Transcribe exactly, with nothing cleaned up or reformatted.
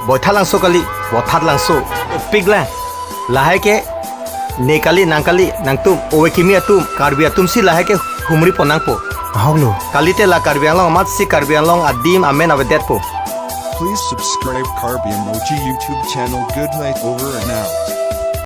Boithalangso kali, Bothatlangso. Pik lang. Lahai ke ne kali, nang kali, nangtum, ove kimi atum, Karbi atum si lahai ke humri pon nangpo. Ahoklo. Kalite la Karbi Anglong amat si Karbi Anglong adim amen avedetpo. Please subscribe Karbi Emoji YouTube channel. Good night, over and out.